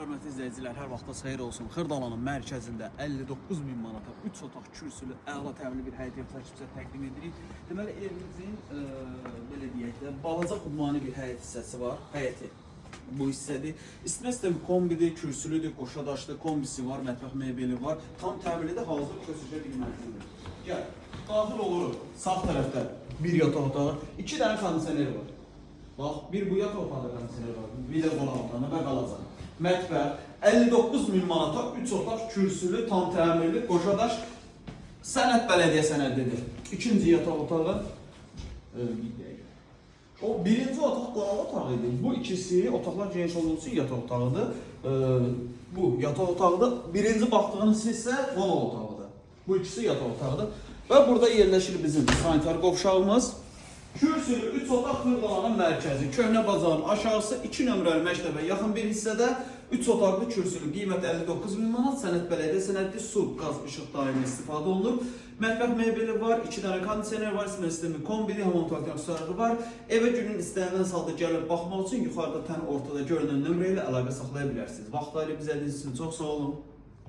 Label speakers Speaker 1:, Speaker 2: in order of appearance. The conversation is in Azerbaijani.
Speaker 1: Hörmətli izləyicilər, hər vaxtınız xeyir olsun. Xırdalanın mərkəzində 59 min manata 3 otaq kürsülü, əla təmirli bir həyət evi sizə təqdim edirik. Deməli evimizin belə deyək də balaca xudmani bir həyət hissəsi var. Həyəti bu hissədir. İsitmə sistemi kombidir, kürsülüdür, qoşa daşlı, kombisi var, mətbəx mebeli var. Tam təmirlidir, hazır köçəcək bir mənzildir. Gəl, daxil oluruq. Sağ tərəfdə bir yataq otağı, 2 dənə kondisioner var. Bax, bir bu yataq otağında kondisioner var, bir də qonaq otağında və qalacaq. Mətbəx 59 min manata 3 otaq kürsülü, tam təmirli, qoşa daş sənəd bələdiyyə sənədidir. İkinci yataq otağı bir dəqiqə. O birinci otaq qonaq otağı idi. Bu ikisi otaqlar geniş olduğu üçün yataq otağıdır. Bu yataq otağıdır. Birinci baxdığınız hissə qonaq otağıdır. Bu ikisi yataq otağıdır. Və burada yerləşir bizim sanitar qovşağımız. Kürsülü 3 otaq Xırdalanın mərkəzi, Köhnə bazarın aşağısı 2 nömrəli məktəbə yaxın bir hissədə 3 otaqlı kürsülü, qiymət 59 min manat, sənəd bələdiyyə sənədli, su, qaz, işıq daimi istifadə olunur. Mətbəx mebeli var, 2 dənə kondisioner var, isitmə sistemi kombili, hamam tualet aksesuarı var. Evə günün istənilən saatda gəlib baxmaq üçün yuxarıda tən ortada görünən nömrə ilə əlaqə saxlaya bilərsiniz. Vaxt ayırıb izlədiyiniz üçün çox sağ olun.